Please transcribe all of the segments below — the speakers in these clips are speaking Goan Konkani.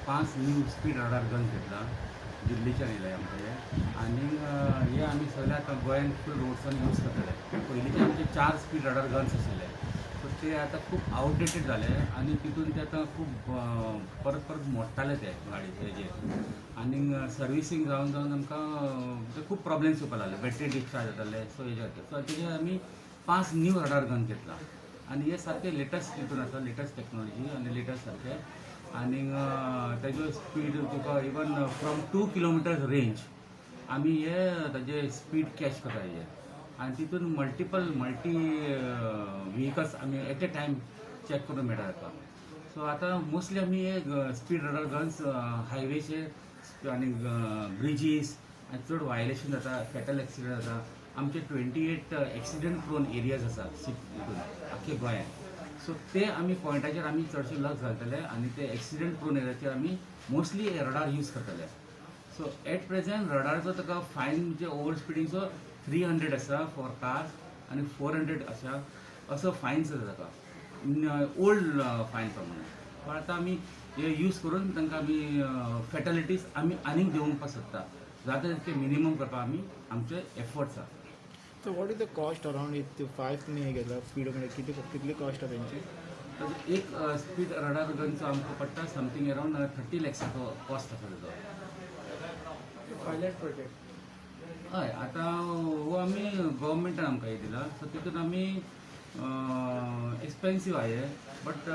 पांच न्यू स्पीड रडार गन घेतला. दिल्लीच्यान येयले आमकां हे आनी हे आमी सगळे आतां गोंयान फूल रोड्सान यूज करतले. पयलींचे आमचे चार स्पीड रडार गन्स आशिल्ले, सो ते आतां खूब आवटडेटेड जाले आनी तितून ते आतां खूब परत परत मोडटाले ते गाडी हेजे आनी सर्विसींग जावन जावन आमकां ते खूब प्रॉब्लेम्स येवपाक लागले. बॅटरी डिस्चार्ज जाताले. सो हेजे खातीर, सो तेजेर आमी पांच न्यू रडार गन घेतला आनी हे सारके लेटस्ट हितून आसा, लेटस्ट टॅक्नोलॉजी आनी लेटस्ट सारके. आनी तेजो स्पीड तुका even from 2 kilometers range आमी हे ताजे स्पीड कॅच करता हेजे आनी तितून मल्टिपल मल्टी व्हिकल्स आमी एट ए टायम चॅक करूंक मेळटा ताका. सो आतां मोस्टली आमी हे स्पीड रडार गन्स हायवेचेर आनी ब्रिजीस आनी चड वायलेशन जाता, फेटल एक्सिडंट जाता. आमचे 28 एक्सिडंट प्रोन एरियाज आसा हितून आख्खे गोंयांत. सो ते आमी पॉयंटाचेर आमी चडशे लक्ष घालतले आनी ते एक्सिडंट प्रोन एरियाचेर आमी मोस्टली रडार यूज करतले. सो एट प्रेझेंट रडारचो ताका फायन म्हणजे ओवर स्पिडींगचो 300 आसा फॉर कार्स आनी 400 आसा, असो फायन्स आसा ताका ओल्ड फायन प्रमाणे. पण आतां आमी हे यूज करून तांकां आमी फेटलिटीज आमी आनीक देंवोवपाक सोदता. जाता तितके मिनिमम करपाक आमी आमचे एफर्ट्स आसा. So what is the cost around it? Five तुमी हे घेतला स्पीड म्हणजे किती, कितली कॉस्ट आसा तेंची? एक स्पीड रडार गनचो आमकां पडटा समथींग अरावंड 30 लॅक्साचो कॉस्ट आसा तेजो. Pilot project? हय, आतां हो आमी गव्हर्मेंटान आमकां हे दिला. सो तितून आमी एक्सपेन्सीव आहे, बट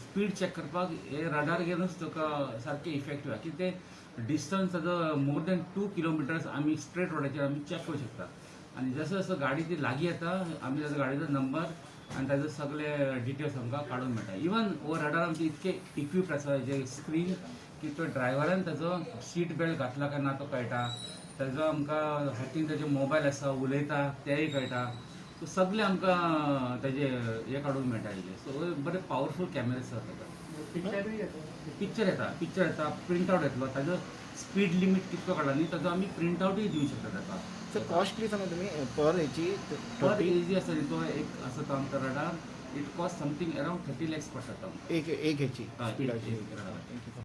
स्पीड चॅक करपाक हे रडार घेवनूच तुका सारकें इफेक्टीव आहा की ते डिस्टन्स ताजो मोर दॅन 2 किलोमिटर्स आमी स्ट्रेट रोडाचेर आमी चॅक करूं शकता. आनी जसो जसो गाडी ती लागीं येता, आमी ताजो गाडयेचो नंबर आनी ताजो सगळे डिटेल्स आमकां काडूंक मेळटा. इवन हो रडार आमचे इतके इक्विप्ड आसा जे स्क्रीन की तो ड्रायव्हरान ताजो सीट बेल्ट घातला काय ना तो कळटा. ताजो आमकां हातीन ताजे मोबायल आसा, उलयता तेंय कळटा. सो सगळे आमकां ताजे हे काडूंक मेळटा हेजे. सो बरे पावरफूल कॅमेरा आसा ताका. पिक्चरूय येता? पिक्चर येता, पिक्चर येता, प्रिंट आउट येतलो. ताजो स्पीड लिमीट कितको काडला न्ही, ताजो आमी प्रिंट आउटूय दिवंक शकता ताका. सर, कॉस्टली सांगा तुमी पर हेची. पर 30 एजी आसा न्ही, तो एक आसा तो आमकां radar, it cost something around 30 lakhs पडटा तो आमकां. एक एक हेची हय, स्पिडाची? एक रडार. Thank you.